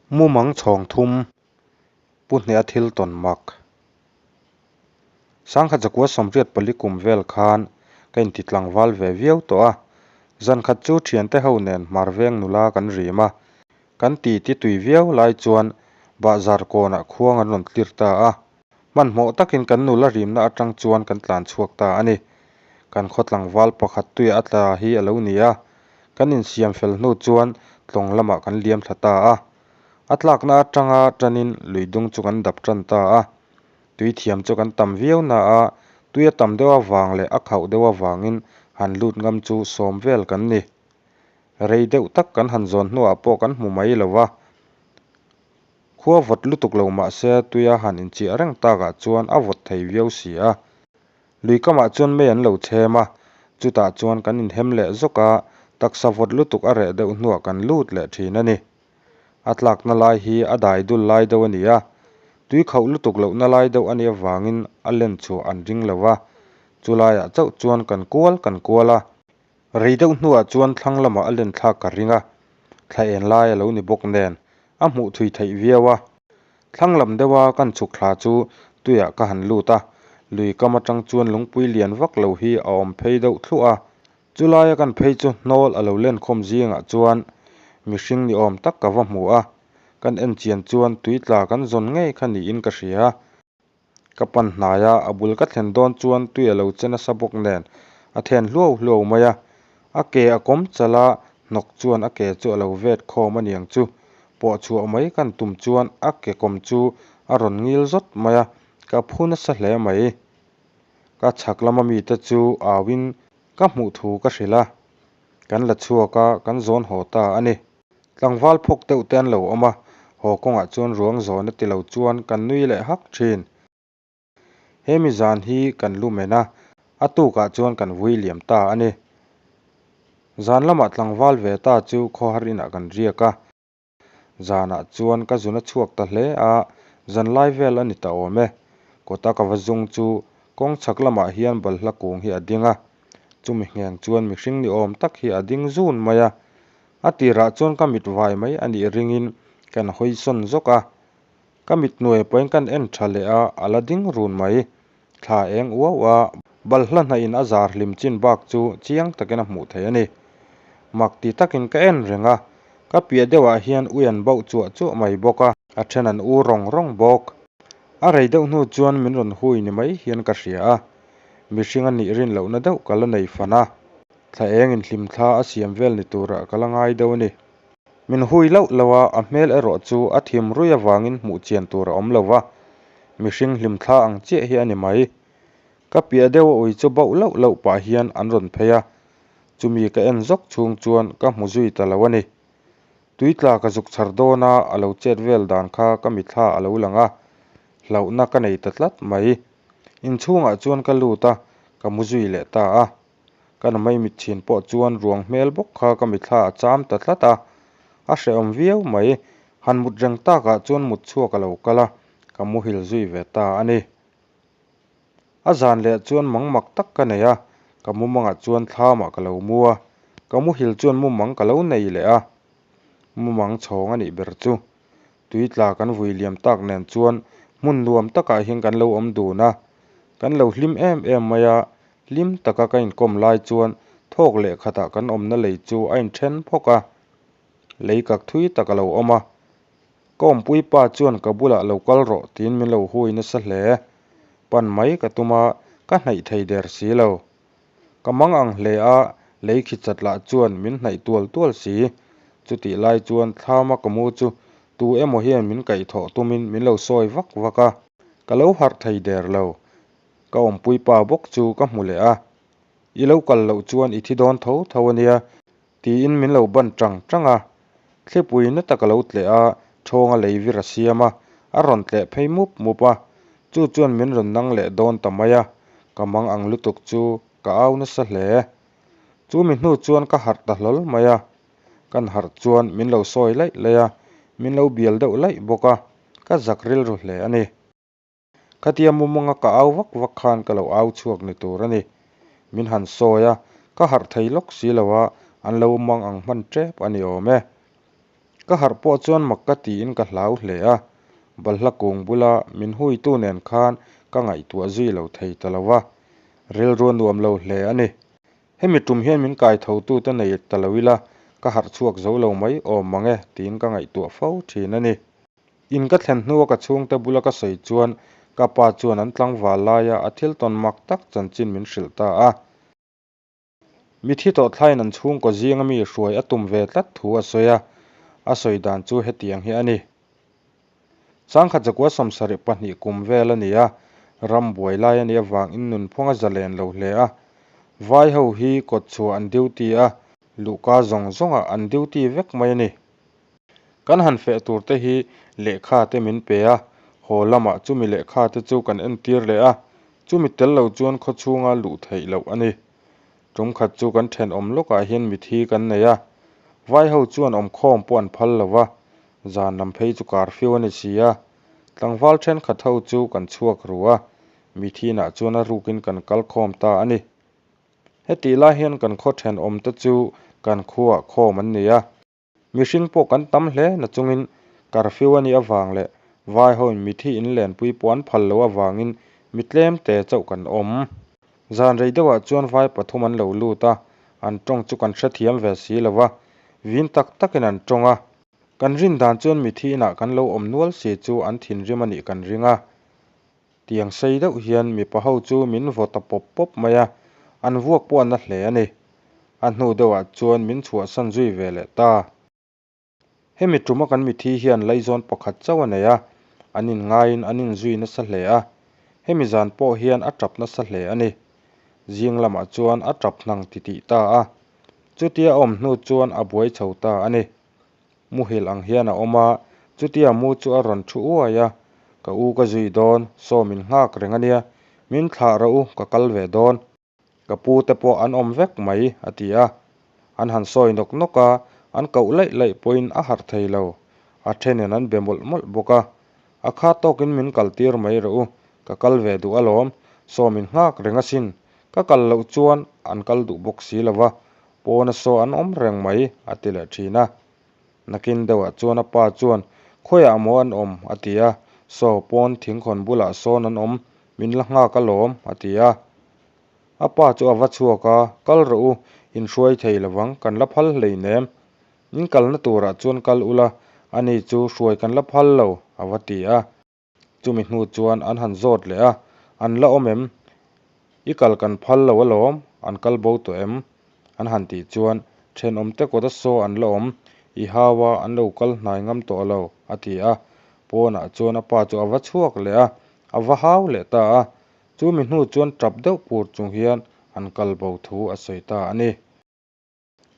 Mumang chhawng thum, Pu Hneha thil tawn mak. Sangkhat zakua 84 kum vel khan ka inti tlangval ve viau tawh a, zan khat chu thiante ho nen hmar veng nula kan rim a, kan titi tui viau lai chuan bahzar kawnah khuang an rawn tlir ta a, hmanhmawh takin kan nula rimna atang chuan kan tlan chhuak ta a ni. Kan khaw tlangval pakhat tuia a tla hi a lo ni a, Kan insiam fel hnu chuan tlawng lamah kan liam thla ta a. A tlakna atanga tanin lui dung chu kan dap tan ta a. Tui thiam chu kan tam viau na a, tui a tam deuh avang leh a khauh deuh avangin han lut ngam chu sawm vel kan ni. Rei deuh tak kan han zawn hnuah pawh kan hmu mai lo va. Khua vawt lutuk lo mah se tuia han inchiah reng takah chuan a vawt thei viau si a. Lui kamah chuan mei an lo chhem a, chutah chuan kan inhem leh zawk a, taksa vawt lutuk a reh deuh hnuah kan lut leh thin a ni. A tlakna lai hi a dai dul lai deuh a ni a, tui khauh lutuk lohna lai deuh a nih avangin a len chhuah an ring lo va, chulaiah chauh chuan kan kual kan kual a. Rei deuh hnuah chuan thlang lamah a len thlak ka ring a, thla en lai a lo ni bawk nen a hmuh thui theih viau a. Thlang lam deuha kan chhuk thla chu tuiah ka han lut a, lui kam atang chuan lungpui lian vak lo hi a awm phei deuh thluah a. Chulaia kan phei chu hnawl a lo lenkhawm zingah chuan mihring ni awm tak ka va hmu a, kan en chian chuan tui tla kan zawn ngei kha niin ka hria. Ka pan hnai a, a bul ka thlen dawn chuan tui a lo che nasa bawk nen a then hluau hluau mai a. A ke a kawm chalh a, hnawk chuan a ke chu a lo vet khawm a niang chu. Pawh chhuah mai kan tum chuan a ke kawm chu a rawn ngil zawt mai a, ka phu nasa hle mai. Ka chhak lama mite chu auin ka hmuh thu ka hrilh a, kan la chhuak a, kan zawn haw ta a ni. Tlangval phawk deuh te an lo awm a, haw kawngah chuan ruang zawn a ti lo chuan kan nui leh hak thin. He mi zan hi kan lu men a, a tukah chuan kan vui liam ta a ni. Zan lamah tlangval ve ta chu khawhar inah kan riak a. Zanah chuan ka zun a chhuak ta hle a, zan lai vel a ni ta awm e. Kawta ka va zung chu kawng chhak lamah hian balhla kung hi a ding a, chumi ngheng chuan mihring ni awm tak hi a ding zun mai a. A tirah chuan ka mit vai mai a nih ringin kan hawi sawn zawk a, ka mit hnuai pawhin kan en tha leh a, a la ding run mai. Thla eng uau a, balhla hnahin a zar hlim chin bak chu chiang takin a hmuh theih a ni. Mak ti takin ka en reng a, ka piah deuhah hian ui an bauh chuah chuah mai bawk a, a then an u rawng rawng bawk. A rei deuh hnu chuan min rawn hui ni mai hian ka hria a, mihring a nih rin lohna deuh ka la nei fan a. Thla eng inhlimthla a siam vel ni turah ka la ngai deuh a ni. Min hui loh loh a, a hmel erawh chu a thim rui avangin hmuh chian tur a awm lo va, mihring hlimthla ang chiah hi a ni mai. Ka piah deuh a ui chu bauh loh loh pah hian an rawn phei a, chumi ka en zawk chhung chuan ka hmu zui ta lo a ni. Tui tla ka zuk chhar dawn a, a lo chet vel dan kha ka mithla a lo lang a, hlauhna ka nei ta tlat mai. Inchhungah chuan ka lut a, ka mu zui leh ta a. Ka na mai mit chhin pawh chuan ruang hmel bawk kha ka mithla a cham ta tlat a, a hrehawm viau mai. Han mut reng takah chuan mut chhuak a lo kal a, ka muhil zui ve ta a ni. A zan leh chuan mangmak tak ka nei a, ka mumangah chuan thlamah ka lo mu a, ka muhil chuan mumang ka lo nei leh a. Mumang chhawng a nih ber chu. Tui tla kan vui liam tak nen chuan hmun nuam takah hian kan lo awm dun a, kan lo hlim em em mai a, Hlim taka ka inkawm lai chuan thawk leh khatah kan awmna lei chu a inthen phawk a, lei kak thui tak a lo awm a. Ka awmpui pa chuan ka bulah lo kal rawh tiin min lo hui nasa hle. Pan mai ka tum a, ka hnaih thei der si lo. Ka mang ang hle a, lei khi chat lah chuan min hnaih tual tual si. Chutih lai chuan thlama ka mu chu tu emaw hian min kaihthawh tumin min lo sawi vak vak a, ka lo harh thei der lo. Ka awmpui pa bawk chu ka hmu leh a, I lo kal loh chuan i thi dawn tho tho a nia, tiin min lo ban tang tang a. Thlipui na tak a lo tleh a, thawnga lei vir a siam a, a rawn tleh phei mup mup a. Chu chuan min rawn nang leh dawn ta mai a, ka mang ang lutuk chu ka au nasa hle. Chu mi hnu chuan ka harh ta hlawl mai a, kan harh chuan min lo sawi laih laih a, min lo bial deuh laih bawk a, ka zak rilru hle a ni. Khatia mumanga ka au vak vak khan ka lo au chhuak ni tur a ni. Min han sawi a, ka harh thei lawk si lo a, an lo mang ang hman tep a ni awm e. Ka harh pawh chuan mak ka tiin ka hlau hle a, balhla kung bula min huitu nen khan ka ngaihtuah zui lo thei ta lo va, rilru a nuam lo hle a ni. Hemi tum hian min kai thotute nei ta lo ila, ka harh chhuak zo lo mai awm mang e tiin ka ngaihtuah fo thin a ni. In ka thlen hnua ka chhungte bula ka sawi chuan ka pa chuan an tlangval laia a thil tawn mak tak chanchin min hrilh ta a. Mithi tawh thlaiin an chhungkaw zinga mi hruai a tum ve tlat thu a sawi a, a sawi dan chu hetiang hi a ni. Sangkhat zakua 72 kum vel a ni a, ram buai lai a nih avangin nunphung a zalen lo hle a. Vai ho hi kawtchhuah an duty a, luhka zawng zawngah an duty vek mai a ni. Kan han feh tur te hi lehkha te min pe a, haw lamah chumi lehkha te chu kan entir leh a, chumi tel lo chuan khaw chhunga luh theih loh a ni. Tum khat chu kan thenawm lawkah hian mithi kan nei a, vai ho chuan awmkhawm pawh an phal lo va, zan lam phei chu curfew a ni si a, tlangval thenkhat ho chu kan chhuak ru a, mithi inah chuan a rukin kan kal khawm ta a ni. Hetih lai hian kan khaw thenawmte chu kan khuaah khawm an ni a. Mihring pawh kan tam hle nachungin curfew a nih avang leh vai hoin mithi in lenpui pawh an phal loh avangin mi tlem te chauh kan awm. Zan rei deuhah chuan vai pathum an lo lut a, an tawng chu kan hrethiam ve si lo va, vin tak takin an tawng a. Kan rin dan chuan mithi inah kan lo awm nual si chu an thinrim a nih kan ring a. Tiang sei deuh hian mipa ho chu min vaw ta pawp pawp mai a, an vuak pawh a na hle a ni. A hnu deuhah chuan min chhuahsan zui ve leh ta. Hemi tuma kan mithi hian laizawn pakhat chauh a nei a, an inngaiin an inzui nasa hle a. Hemi zan pawh hian a tap nasa hle a ni. Zing lamah chuan a tap hnang titih ta a. Chutia a awm hnu chuan a buai chho ta a ni. Muhil ang hian a awm a, chutia mu chu a rawn thu uai a, Ka u ka zui dawn, saw min nghak reng a nia, min thlah rawh u, ka kal ve dawn. Ka pu te pawh an awm vek mai, a ti a. An han sawi nawk nawk a, an koh laih laih pawhin a harh thei lo. A thenin an be mawlh mawlh bawk a. A kha tawkin min kaltir mai rawh u, ka kal ve duh alawm, saw min nghak reng asin, ka kal loh chuan an kal duh bawk si lo va, Pawna saw an awm reng mai, a ti leh thin a. Nakin deuhah chuan a pa chuan, Khawiah maw an awm? a ti a. Saw pawn thingkhawn bulah sawn an awm, min la nghak alawm, a ti a. A pa chu a va chhuak a, Kal rawh u, inhruai thei lovang, kan la phal hleinem. In kalna turah chuan kal ula, ani chu hruai kan la phal lo, a va ti a. Chumi hnu chuan an han zawt leh a, An la awm em? I kal kan phal lo alawm, an kal bo tawh em? An han tih chuan, Thenawmte kawta saw an la awm, i hau a, an lo kal hnai ngam tawh lo, a ti a. Pawnah chuan a pa chu a va chhuak leh a, a va hau leh ta a. Chumi hnu chuan tap deuh pur chung hian an kal bo thu a sawi ta a ni.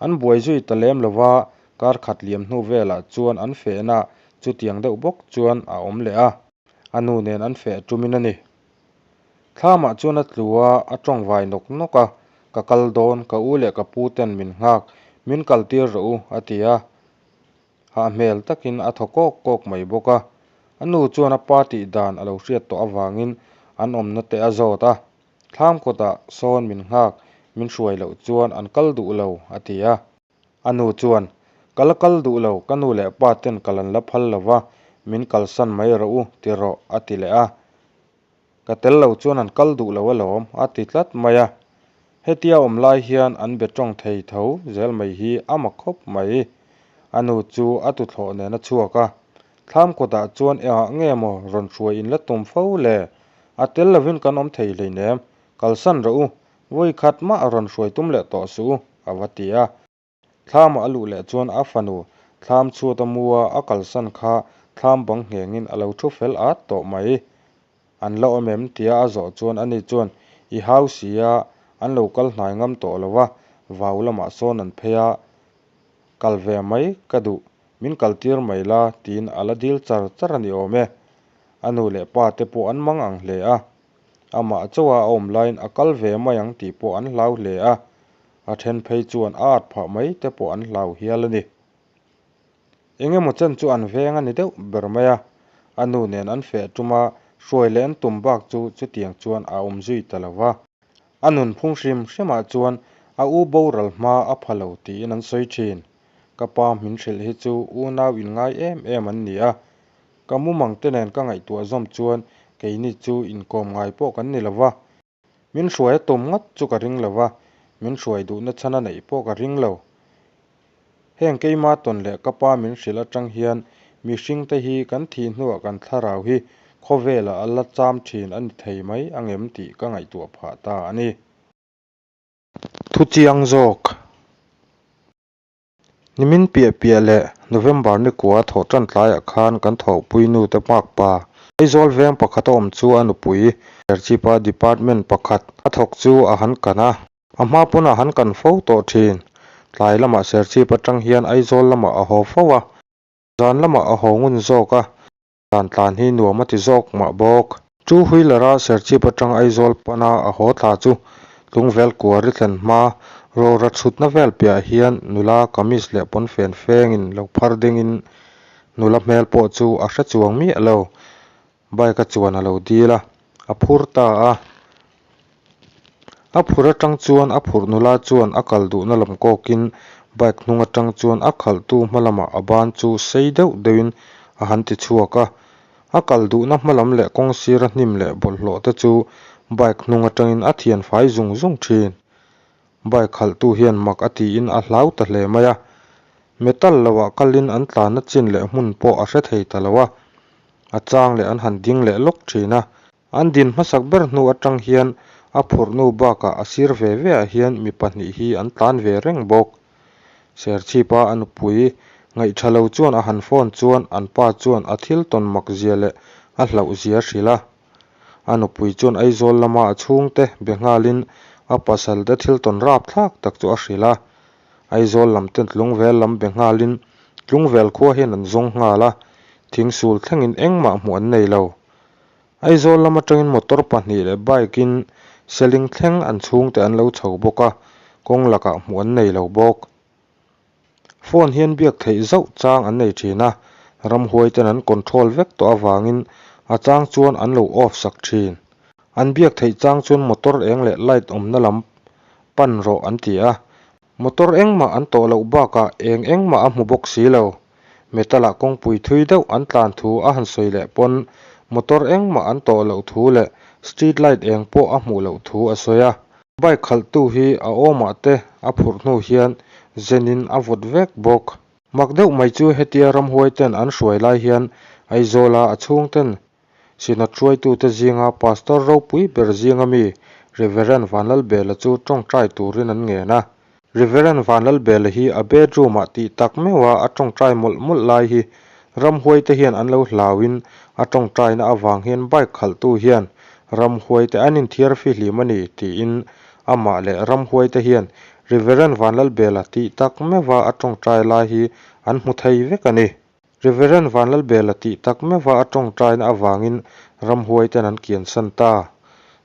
An buai zui ta lem lo va, kar khat liam hnu velah chuan an fehna chutiang deuh bawk chuan a awm leh a, a nu nen an feh tumin a ni. Thlamah chuan a tlu a, a tawng vai nawk nawk a, Ka kal dawn, ka u leh ka pu ten min nghak, min kaltir rawh u, a ti a. Hah hmel takin a thaw kawk kawk mai bawk a. A nu chuan a pa tih dan a lo hriat tawh avangin an awmna te a zawt a. Thlam kawtah sawn min nghak, min hruai loh chuan an kal duh lo, a ti a. A nu chuan, Ka la kal duh lo, ka nu leh pa ten kal an la phal lo va, min kalsan mai rawh u, ti rawh, a ti leh a. Ka tel lo chuan an kal duh lo alawm, a ti tlat mai a. Hetia awm lai hian an be tawng thei tho zel mai hi a mak khawp mai. A nu chu a tuthlawh nen a chhuak a. Thlam kawtah chuan engah nge maw rawn hruai in la tum fo le? A tel lovin kan awm thei hleinem, kalsan rawh u, vawi khat mah rawn hruai tum leh tawh suh u, a va ti a. Thlamah a luh leh chuan a fanu thlam chhuat a mu a, a kalsan kha thlam bang nghengin a lo thu fel at tawh mai. An la awm em? tia a zawh chuan ani chuan, I hau si a, an lo kal hnai ngam tawh lo va, vau lamah sawn an phei a, kal ve mai ka duh, min kaltir mai la, tiin a la dil char char a ni awm e. A nu leh pa te pawh an mang ang hle a. Amah chauha a awm laiin a kal ve mai ang tih pawh an hlau hle a. A then phei chuan a at phah mai te pawh an hlau hial a ni. Eng emaw chen chu an veng a ni deuh ber mai a, a nu nen an feh tum a, hruai leh an tum bak chu chutiang chuan a awm zui ta lo va. A nunphung hrim hrimah chuan a u boral hma a pha lo tiin an sawi thin. Ka pa min hrilh hi chu unau inngai em em an ni a, ka mumang te nen ka ngaihtuah zawm chuan keini chu inkawm ngai pawh kan ni lo va. Min hruai a tum ngawt chu ka ring lo va, min hruai duhna chhan a neih pawh ka ring lo. Heng keima tawn leh ka pa min hrilh atang hian mihring te hi kan thih hnuah kan thlarau hi khawvelah a la cham thin a ni thei mai angem tih ka ngaihtuah phah ta a ni. Thu chiang zawk. Nimin piah piah leh November ni kua thawh tan tlaiah khan kan thawhpui nu te hmak pa Aizawl veng pakhat a awm chu a nupui Serchhipa department pakhat a thawk chu a han kan a. A hma pawn a han kan fo tawh thin. Tlai lamah Serchhip atang hian Aizawl lamah a haw fo a, zan lamah a haw ngun zawk a, zan tlan hi nuam a ti zawk mah bawk. Two wheeler a Serchhip atang Aizawl pana a haw thla chu Tlungvel kuari thlen hma rawra chhutna vel piah hian nula kamis leh pawnfen fengin lo phar dingin nula hmel pawh chu a hre chuang miah lo. Bike a chuan a lo dil a, a phur ta a. A phur atang chuan a phurh nula chuan a kal duhna lam kawkin bike hnung atang chuan a khalhtu hma lamah a ban chu sei deuh deuhin a han ti chhuak a. A kal duhna hma lam leh kawng sira hnim leh bawlhhlawh te chu bike hnung atangin a thian fai zung zung thin. Bike khalhtu hian mak a tiin a hlau ta hle mai a. Metal loah kalin an tlanna chin leh hmun pawh a hre thei ta lo a. A chang leh an han ding leh lawk thin a. An din hmasak ber hnu atang hian a phurhnu bakah a sir ve ve ah hian mi pahnih hi an tlan ve reng bawk. Serchhipa a nupui ngaihtha lo chuan a han phone chuan an pa chuan a thil tawn mak zia leh a hlauh zia a hrilh a. A nupui chuan Aizawl lama a chhungte be nghalin a pasal te thil tawn rapthlak tak chu a hrilh a. Aizawl lam ten Tlungvel lam be nghalin Tlungvel khua hian an zawng nghal a, thingsul thlengin engmah hmuh an nei lo. Aizawl lam atangin motor pahnih leh bike in Seling thleng an chhungte an lo chho bawk a, kawng lakah hmuh an nei lo bawk. Phone hian biak theih zauh chang an nei thin a, ramhuai ten an control vek tawh avangin a chang chuan an lo off sak thin. An biak theih chang chuan motor eng leh light awmna lam pan rawh an ti a, motor engmah an tawh loh bakah eng engmah a hmu bawk si lo. Metal-ah kawngpui thui deuh an tlan thu a han sawi leh pawn motor engmah an tawh loh thu leh street light eng pawh a hmuh loh thu a sawi a. Bike khalhtu hi a awmah te a phurh hnu hian zenin a vawt vek bawk. Mak deuh mai chu hetia ramhuai ten an hruai lai hian Aizawla a chhungten Synod hruaitute zinga Pastor ropui ber zinga mi Reverend Vanlalbela chu tawngtai turin an ngen a. Reverend Vanlalbela hi a bedroom-ah tih tak meuha a tawngtai mawlh mawlh lai hi ramhuaite hian an lo hlauin a tawngtaina avang hian bike khalhtu hian ramhuaite an inthiar fihlim a ni tiin amah leh ramhuaite hian Reverend Vanlalbela tih tak meuha a tawngtai lai hi an hmu thei vek a ni. Reverend Vanlalbela tih tak meuha a tawngtaina avangin ramhuaiten an kiansan ta.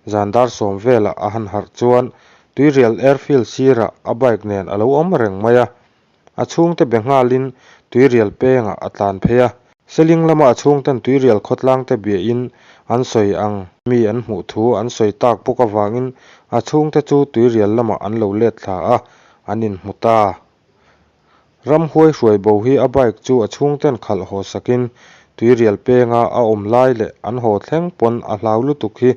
Zan dar sawm velah a han harh chuan Tuirial Airfield sirah a bike nen a lo awm reng mai a. A chhungte be nghalin Tuirial pengah a tlan phei a. Seling lama a chhungten Tuirial khawtlangte biahin an sawi ang mi an hmuh thu an sawi tak bawk avangin a chhungte chu Tuirial lamah an lo let thla a, an inhmu ta. Ramhuai hruai bo hi a bike chu a chhungten khalh haw sakin tuirial penga a awm lai leh an haw thleng pawn a hlau lutuk hi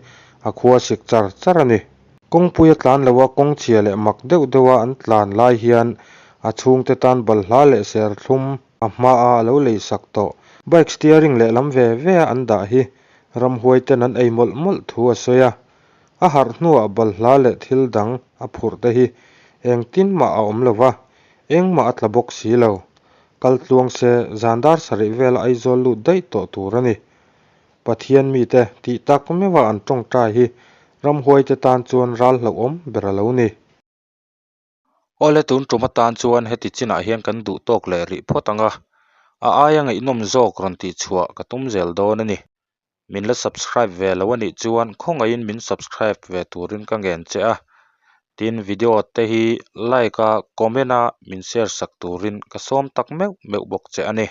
a khua sik char char a ni. Kawngpui a tlan loha kawng chhia leh mak deuh deuha an tlan lai hian a chhungte tan balhla leh serthlum a hmaa a lo lei sak tawh. Bike steering lehlam ve ve a an dah hi ramhuai ten an ei mawlh mawlh thu a sawi a. A harh hnuah balhla leh thil dang a phurh te hi engtin mah a awm lo va, engmah a tla bawk si lo. Kal tluang se zan dar sarih vela Aizawl lut daih tawh tur a ni. Pathian mite tih tak meuha an tawngtai hi ramhuaite tan chuan ral hlauhawm ber a lo ni. Awle tun tum atan chuan heti chinah hian kan duh tawk leh rih phawt ang a, a aia ngaihnawm zawk rawn tih chhuah ka tum zel dawn a ni. Min la subscribe ve lo a nih chuan khawngaihin min subscribe ve turin ka ngen che a, tin video te hi like a comment a min share sak turin ka sawm tak meuh meuh bawk che a ni.